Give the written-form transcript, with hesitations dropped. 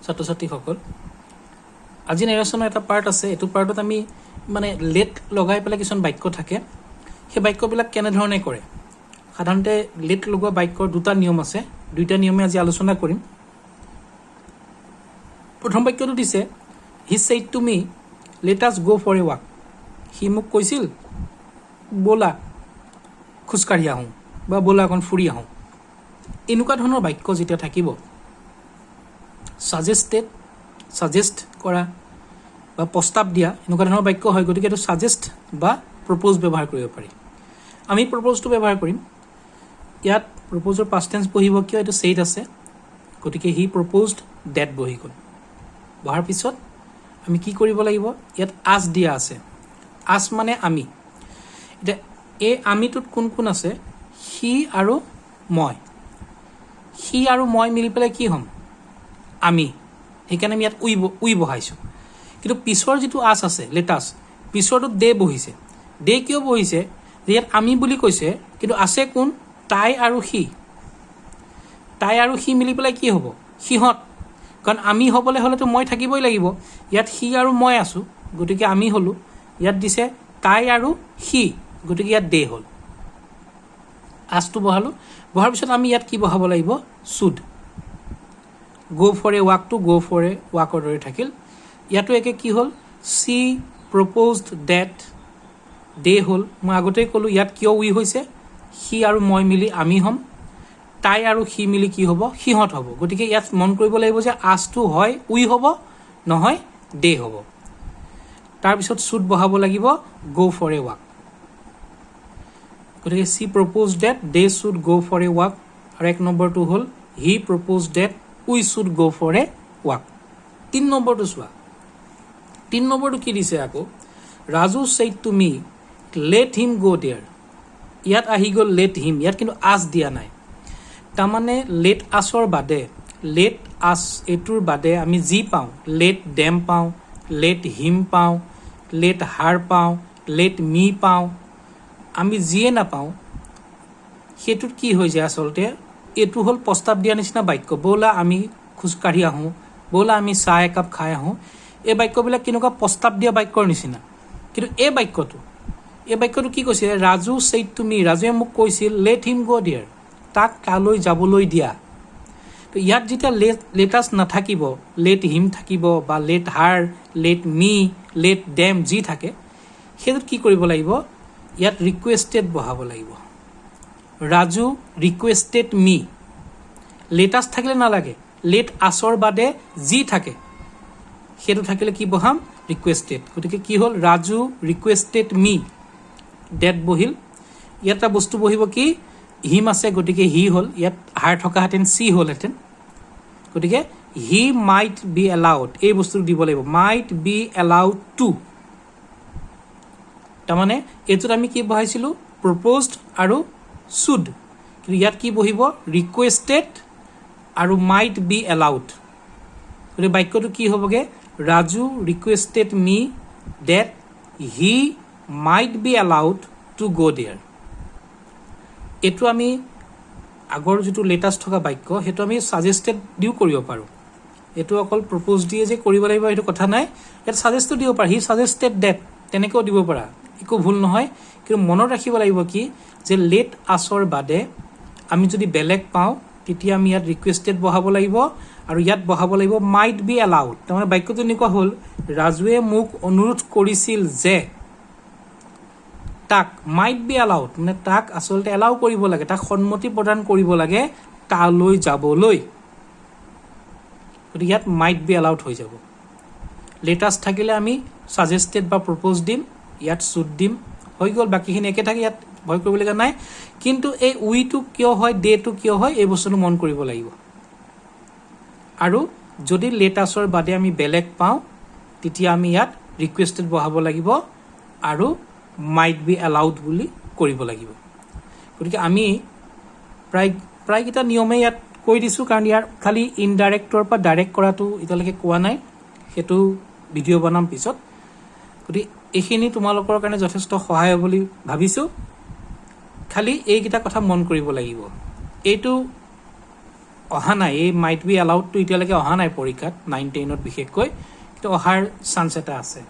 ছাত্ৰ ছাত্ৰীসকল, আজি নেৰেশ্যনৰ এটা পাৰ্ট আছে। এইটো পাৰ্টত আমি মানে লেট লগাই পেলাই কিছুমান বাক্য থাকে, সেই বাক্যবিলাক কেনেধৰণে কৰে। সাধাৰণতে লেট লগোৱা বাক্যৰ দুটা নিয়ম আছে। দুইটা নিয়মে আজি আলোচনা কৰিম। প্ৰথম বাক্যটো দিছে, "He said to me, 'Let us go for a walk.' সি মোক কৈছিল, ব'লা খোজকাঢ়ি আহোঁ বা ব'লা অকণ ফুৰি আহোঁ। এনেকুৱা ধৰণৰ বাক্য যেতিয়া থাকিব, ছাজেষ্টেড, ছাজেষ্ট কৰা বা প্ৰস্তাৱ দিয়া এনেকুৱা ধৰণৰ বাক্য হয়। গতিকে এইটো ছাজেষ্ট বা প্ৰপ'জ ব্যৱহাৰ কৰিব পাৰি। আমি প্ৰপ'জটো ব্যৱহাৰ কৰিম। ইয়াত প্ৰপ'জৰ পাষ্ট টেন্স বহিব। কিয়? এইটো ছেইড আছে। গতিকে হি প্ৰপ'জড ডেট বহি গ'ল। বহাৰ পিছত আমি কি কৰিব লাগিব? ইয়াত আছ দিয়া আছে। আছ মানে আমি। এতিয়া এই আমিটোত কোন কোন আছে? সি আৰু মই। সি আৰু মই মিলি পেলাই কি হ'ম? আমি। সেইকাৰণে আমি ইয়াত উই উই বহাইছোঁ। কিন্তু পিছৰ যিটো আছ আছে, let us, পিছৰটোত দে বহিছে। দে কিয় বহিছে? যে ইয়াত আমি বুলি কৈছে, কিন্তু আছে কোন? তাই আৰু সি। তাই আৰু সি মিলি পেলাই কি হ'ব? সিহঁত। কাৰণ আমি হ'বলৈ হ'লেতো মই থাকিবই লাগিব। ইয়াত সি আৰু মই আছোঁ, গতিকে আমি হ'লোঁ। ইয়াত দিছে তাই আৰু সি, গতিকে ইয়াত দে হ'ল। আছটো বহালোঁ। বহাৰ পিছত আমি ইয়াত কি বহাব লাগিব? Should. গ' ফৰ এ ৱাকটো গ' ফৰ এ ৱাকৰ দৰে থাকিল। ইয়াতো একে। কি হ'ল? শ্বি প্ৰপ'জড ডেট দে হ'ল। মই আগতেই ক'লোঁ ইয়াত কিয় উই হৈছে। সি আৰু মই মিলি আমি হ'ম। তাই আৰু সি মিলি কি হ'ব? সিহঁত হ'ব। গতিকে ইয়াত মন কৰিব লাগিব যে আছটো হয় উই হ'ব, নহয় দে হ'ব। তাৰপিছত should বহাব লাগিব, গ' ফৰ এ ৱাক। গতিকে she proposed that they should go for a walk। আৰু এক নম্বৰটো হ'ল he proposed that we should go for a walk। তিনি নম্বৰটো চোৱা। তিনি নম্বৰটো কি দিছে আকৌ? Raju said to me, 'Let him go there.' ইয়াত আহি গ'ল লেট হিম। ইয়াত কিন্তু আছ দিয়া নাই। তাৰমানে লেট আছৰ বাদে, লেট আছ এইটোৰ বাদে আমি যি পাওঁ, লেট ডেম পাওঁ, লেট হিম পাওঁ, লেট হাৰ পাওঁ, লেট মি পাওঁ, আমি যিয়ে নাপাওঁ, সেইটোত কি হৈ যায়? আচলতে এইটো হ'ল প্ৰস্তাৱ দিয়া নিচিনা বাক্য। ব'লা আমি খোজকাঢ়ি আহোঁ, ব'লা আমি চাহ একাপ খাই আহোঁ। এই বাক্যবিলাক কেনেকুৱা? প্ৰস্তাৱ দিয়া বাক্যৰ নিচিনা। কিন্তু এই বাক্যটো কি কৈছে? Raju said to me, ৰাজুৱে মোক কৈছিল, 'Let him go there', তাক তালৈ যাবলৈ দিয়া। তো ইয়াত যেতিয়া let us নাথাকিব, লেট হিম থাকিব বা let her, let me, let them যি থাকে, সেইটোত কি কৰিব লাগিব? ইয়াত ৰিকুৱেষ্টেড বহাব লাগিব। Raju requested me। Let us থাকিলে নালাগে। লেট আছৰ বাদে যি থাকে, সেইটো থাকিলে কি বহাম? ৰিকুৱেষ্টেড। গতিকে কি হ'ল? Raju requested me that বহিল। ইয়াত এটা বস্তু বহিব কি? হিম আছে, গতিকে হি হ'ল। ইয়াত হাৰ থকাহেঁতেন চি হ'লহেঁতেন। গতিকে হি মাইট বি এলাউড, এই বস্তুটো দিব লাগিব, মাইট বি এলাউড টু। তাৰমানে এইটোত আমি কি বহাইছিলোঁ? প্ৰপ'জড আৰু should. কিন্তু ইয়াত কি বহিব? ৰিকুৱেষ্টেড আৰু মাইট বি এলাউড। গতিকে বাক্যটো কি হ'বগৈ? Raju requested me that he might be allowed to go there। এইটো আমি আগৰ যিটো let us থকা বাক্য, সেইটো আমি ছাজেষ্টেড দিও কৰিব পাৰোঁ। এইটো অকল প্ৰপ'জ দিয়ে যে কৰিব লাগিব, সেইটো কথা নাই। ইয়াত ছাজেষ্টো দিব পাৰা। হি ছাজেষ্টেড ডেট, তেনেকৈও দিব পাৰা, একো ভুল নহয়। কিন্তু মনত ৰাখিব লাগিব কি যে লেট আছৰ বাদে আমি যদি বেলেগ পাওঁ, তেতিয়া আমি ইয়াত ৰিকুৱেষ্টেড বহাব লাগিব আৰু ইয়াত বহাব লাগিব মাইট বি এলাউড। তাৰমানে বাক্যটো এনেকুৱা হ'ল, ৰাজুৱে মোক অনুৰোধ কৰিছিল যে তাক মাইট বি এলাউড, মানে তাক আচলতে এলাউ কৰিব লাগে, তাক সন্মতি প্ৰদান কৰিব লাগে তালৈ যাবলৈ। গতিকে ইয়াত মাইট বি এলাউড হৈ যাব। Let us থাকিলে আমি ছাজেষ্টেড বা প্ৰপ'জ দিম, ইয়াত should দিম, হৈ গ'ল। বাকীখিনি একে থাকে, ইয়াত ভয় কৰিবলগীয়া নাই। কিন্তু এই উইটো কিয় হয়, ডেটো কিয় হয়, এই বস্তুটো মন কৰিব লাগিব। আৰু যদি লেটাছৰ বাদে আমি বেলেগ পাওঁ, তেতিয়া আমি ইয়াত ৰিকুৱেষ্টেড বহাব লাগিব আৰু মাইট বি এলাউড বুলি কৰিব লাগিব। গতিকে আমি প্ৰায়কেইটা নিয়মেই ইয়াত কৈ দিছোঁ, কাৰণ ইয়াৰ খালি ইনডাইৰেক্টৰ পৰা ডাইৰেক্ট কৰাটো এতিয়ালৈকে কোৱা নাই। সেইটো ভিডিঅ' বনাম পিছত। গতিকে এইখিনি তোমালোকৰ কাৰণে যথেষ্ট সহায় হ'ব বুলি ভাবিছোঁ। খালি এইকেইটা কথা মন কৰিব লাগিব। এইটো অহা নাই। এই মাইট বি এলাউডটো এতিয়ালৈকে অহা নাই পৰীক্ষাত, 9 10ত বিশেষকৈ, কিন্তু অহাৰ চান্স এটা আছে।